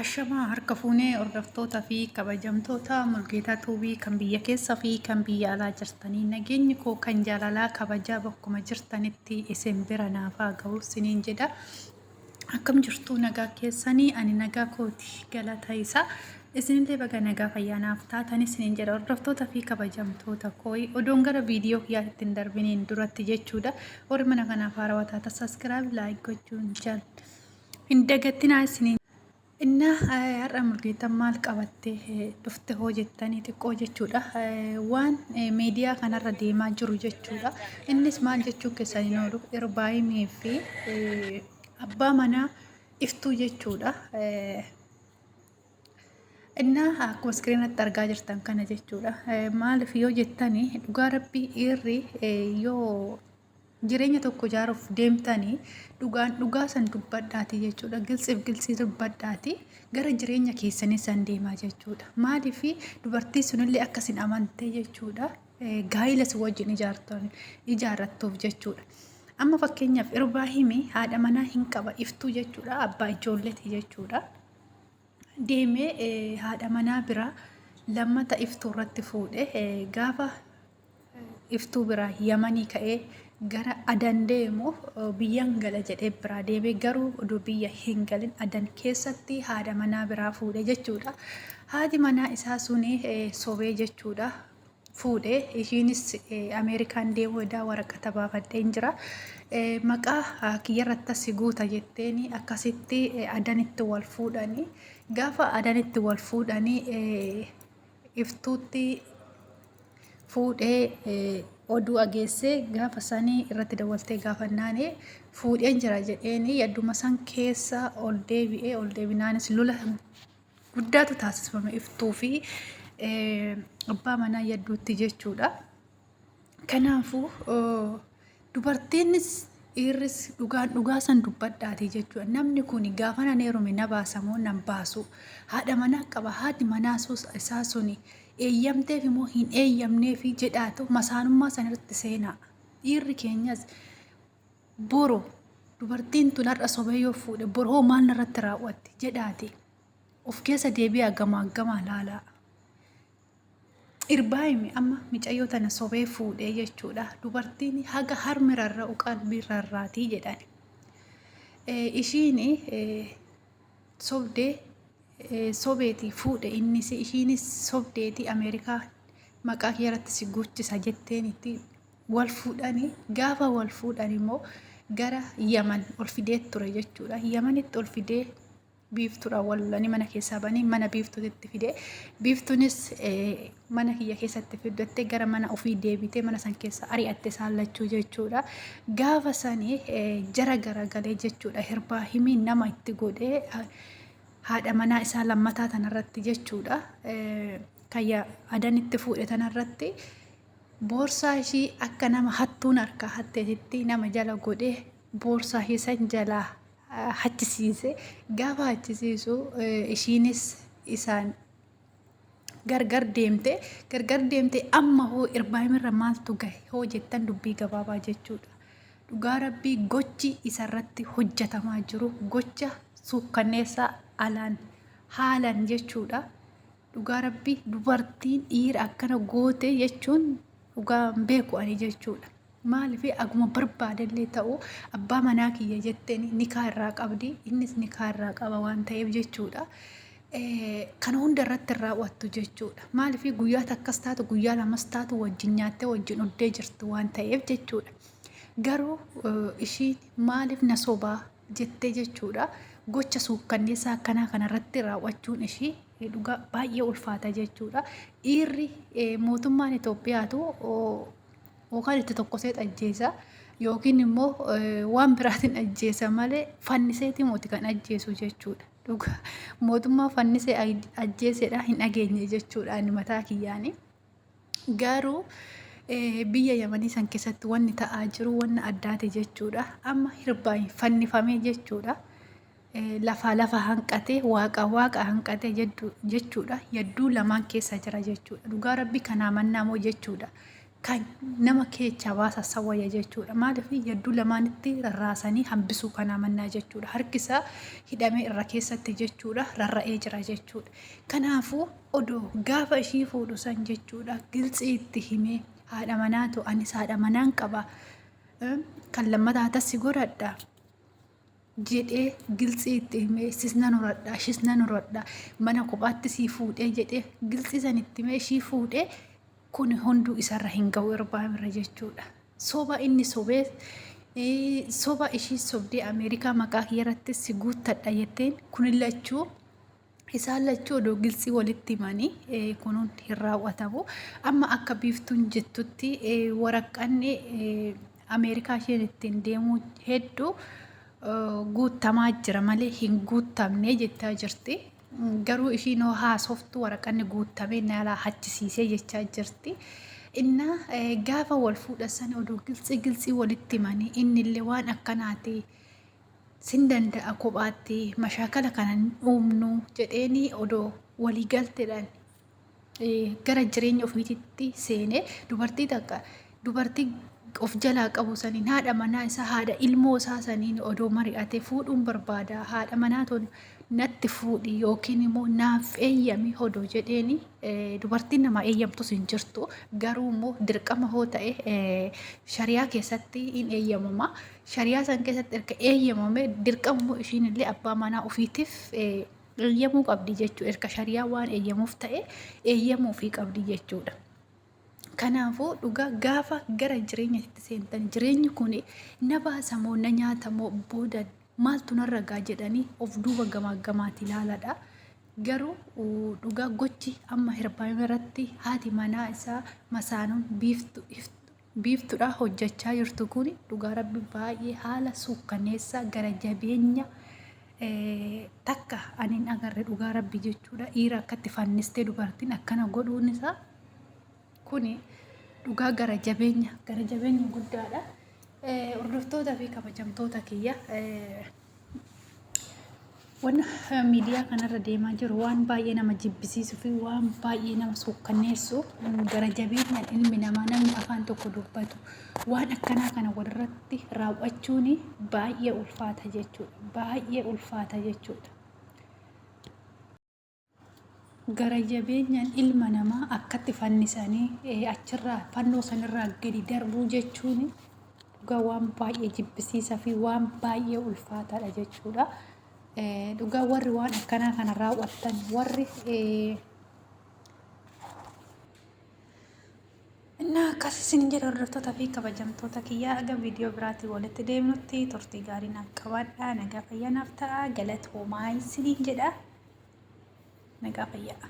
Ashamaa harka fuunee hordoftoota fi kabajamtoota Mulgeetaa Tuubii kan biyya keessa fi kan biyya alaa jirtanii nageenyi koo kan jaalalaa kabajaa bakkuma jirtanitti isin bira naafaa ga'u siniin jedha. Akkam jirtuu nagaa keessanii ani nagaa kooti galata isaa isinillee baga nagaa fayyaa naaf taatanii siniin jedha hordoftoota fi kabajamtoota kooyi odoon gara viidiyoo kiyyaatti hin darbiniin duratti jechuudha warri mana kanaaf haarawaa taata saskiraayib laayik gochuun jal hin dagatinaa isiniin Innaa har'a Mulgeetaan maal qabattee dhufte hoo jettanii xiqqoo jechuudha. Waan miidiyaa kanarra deemaa jiru jechuudha. Innis maal jechuu keessan hin oolu Irbaayimii fi abbaa manaa iftuu jechuudha. Innaa akkuma iskiriinatti argaa jirtan kana jechuudha. Maaliif yoo jettanii dhugaa rabbii dhiirri yoo Jireenya tokko ijaaruuf deemtani dhugaan dhugaa san dubbadhaati jechuudha. Giltsiif giltsii dubbadhaati gara jireenya keessanii san deemaa jechuudha. Maaliif dubartii sunillee akka isin amantee jechuudha. Gaa'ila si wajjin ijaarrattuuf jechuudha. Amma fakkeenyaaf Irbaahimi haadha manaa hin qaba iftuu jechuudha. Abbaa ijoolleeti jechuudha. Deemee haadha manaa biraa lammata iftuu irratti fuudhe gaafa Iftuu biraa Yamanii ka'ee gara Adan deemu biyyan gala jedhee biraa deeme garuu oduu biyya hin galin Adan keessatti haadha manaa biraa fuudhe jechuudha. Haati manaa isaa suni sobee jechuudha fuudhe ishiinis Ameerikaan deemuu edaa waraqata baafadheen jira. Maqaa kiyyarratti si guuta jetteeni akkasitti Adanitti wal fuudhani. Gaafa Adanitti wal fuudhanii Iftuutti fuudhee oduu ageessee gaafa sanii irratti dawwaltee gaafannaani fuudheen jira jedheeni yadduma san keessa ol deebi'ee ol deebinaanis lola guddaatu taasifame iftuu fi abbaa manaa yadduutti jechuudha. Kanaafuu dubartiinis dhiirris dhugaan dhugaa san dubbadhaati jechuudha. Namni kun gaafa nan heerume na baasa moo nan baasu? Haadha manaa qaba haati manaa isaa suni eeyyamteef moo hin eeyyamneefi jedhaatu masaanummaa san irratti seenaa. Dhiirri keenyas boru dubartiin tun har'a sobee yoo fuudhe boru hoo maal narratti raawwatti jedhaati. Of keessa deebi'aa gamaa gamaa laalaa. Irbaayimi amma micayyoo tana sobee fuudhee jechuudha. Dubartiin haga harmi rarra'u qalbiin rarraatii jedhan. Ishiin sobdee sobeeti fuudhe innis ishiinis sobdeeti Ameerikaa maqaa kee irratti si guuchisa jetteenitti wal fuudhanii gaafa wal fuudhan immoo gara Yaman ol fidee ture jechuudha. Yamanitti ol fidee Biiftuudhaan wal lolanii mana keessaa banii mana biiftuutitti fide. Biiftuunis mana kiyya keessatti fiddattee gara mana ofii deebitee mana san keessa ari'atte isaan lachuu jechuudha. Gaafa sani jara garagalee jechuudha. Hirbaa himii nama itti godhee haadha manaa isaa lammataa tanarratti jechuudha. Kayya adanitti fuudhe tanarratti boorsaa ishii akka nama hattuun harkaa hatteetitti nama jala godhee boorsaa ishii san jalaa hachisiise. Gaafa hachisiisu ishiinis isaan gargar deemte. Gargar deemte amma hoo Irbaahimirra maaltu gahe hoo jettan dubbii gabaabaa jechuudha. Dhugaa rabbii gochi isarratti hojjetamaa jiru gocha suukkanneessaa alaan haalan jechuudha. Dhugaa rabbii dubartiin dhiira akkana goote jechuun dhugaa hin beeku ani jechuudha. Maaliif aguma barbaadellee ta'u abbaa manaa kiyya jetteen nikaa irraa qabdi innis nikaa irraa qaba waan ta'eef jechuudha. Kana hunda irratti hin raawwattu jechuudha. Maaliif guyyaa takkas taatu guyyaa lamas taatu wajjin nyaattee wajjin oddee jirtu waan ta'eef jechuudha. Garuu ishiin maaliif na sobaa jettee jechuudha. Gocha suukkanneessaa akkanaa kanarratti raawwachuun ishii dhugaa baay'ee ulfaata jechuudha. Dhiirri mootummaan Itoophiyaatu yookaan itti tokkosee ajjeesa yookiin immoo waan biraatiin ajjeesa malee fanniseetii mooti kan ajjeesu jechuudha. Dhugaa mootummaa fannisee ajjeesedha hin dhageenye jechuudha ani mataa kiyyaani. Garuu biyya Yamanii san keessatti wanni ta'aa jiru wanna addaati jechuudha. Amma hirbaan fannifamee jechuudha. Lafaa lafa hanqatee waaqa waaqa hanqatee jechuudha. Yadduu lamaan keessa jira jechuudha. Dhugaa rabbi kanaa mannaa moo jechuudha. Kan nama keechaa baasa san wayya jechuudha. Maaliif yadduu lamaanitti rarraasanii hambisuu kanaa mannaa jechuudha. Harki isaa hidhamee irra keessatti jechuudha rarra'ee jira jechuudha. Kanaafuu odoo gaafa ishii fuudhu san jechuudha giltsii itti himee haadha manaatu anis haadha manaan qaba kan lammataa tassi godhadha. Jedhee giltsii itti himee sis nan horadha ishis nan horadha mana kophaatti sii fuudhee jedhee giltsii san itti himee ishii fuudhee kun hunduu isarra hin ga'u irbaamirra jechuudha. Soba inni sobee soba ishii sobdee Ameerikaa maqaa kiyyarratti si guuttadha jetteen kun lachuu isaan lachuu odoo giltsii walitti himanii kun hundi hin raawwatamu. Amma akka biiftuun jettutti waraqqanni Ameerikaa isheen ittiin deemuu hedduu guuttamaa jira malee hin guuttamne jechaa jirti. Garuu ishiin hoo haasoftu waraqanni guuttamee naalaa hachisiisee jechaa jirti. Innaa gaafa wal fuudhan sana odoo giltsii giltsii walitti himanii innillee waan akkanaati sin danda'a kophaatti mashaakala kana hin uumnu jedheeni odoo walii galteedhaan gara jireenya ofiititti seenee dubartii takka dubartii of jalaa qabu saniin haadha manaa isaa haadha ilmoo isaa saniin odoo mari'ate fuudhuun barbaada haadha manaa tun natti fuudhi yookiin immoo naaf eeyyami odoo jedheeni dubartiin namaa eeyyamtus hin jirtu garuu immoo dirqama hoo ta'e shariyaa keessatti hin eeyyamama shariyaa san keessatti erga eeyyamame dirqama immoo ishiin illee abbaa manaa ofiitiif eeyyamuu qabdi jechuudha. Erga shariyaa waan eeyyamuuf ta'e eeyyamuufii qabdi jechuudha. Kanaafuu dhugaa gaafa gara jireenyatti seentan jireenyi kun na baasa moo na nyaata moo booda maaltu narra gaa jedhanii of duuba gamaa gamaati ilaaladha. Garuu dhugaa gochi amma hirbaayima irratti haati manaa isaa masaanuun biiftu biiftudha hojjachaa jirtu kun dhugaa rabbi baay'ee haala suukkaneessaa gara jabeenya takka ani hin agarre dhugaa rabbi jechuudha dhiira akkatti fannistee dubartiin akkana godhuun isaa kuni dhugaa gara jabeenya gara jabeenya guddaadha. Hordoftoota fi kabajamtoota kiyya Wanna miidiyaa kanarra deemaa jiru waan baay'ee nama jibbisiisuu fi waan baay'ee nama suukkanneessu gara jabeenyaan ilmi namaa namni afaan tokko dubbatu waan akkanaa kana walirratti raawwachuun baay'ee ulfaata jechuudha. Baay'ee ulfaata jechuudha. Gara jabeenyaan ilma namaa akkatti fannisanii achirraa fannoo sanirraa gadi darbuu jechuun dhugaa waan baay'ee jibbisiisaa fi waan baay'ee ulfaataadha jechuudha. Dhugaa warri waan akkanaa kana raawwattan warri Innaa akkas isin jedha hordoftoota fi kabajamtoota kiyyaa aga viidiyoo biraatiin walitti deemnutti turtii gaarii naaf qabaadhaa nagaa fayyaa naaf ta'a galatoomaa isiniin jedha nagaa fayyaa.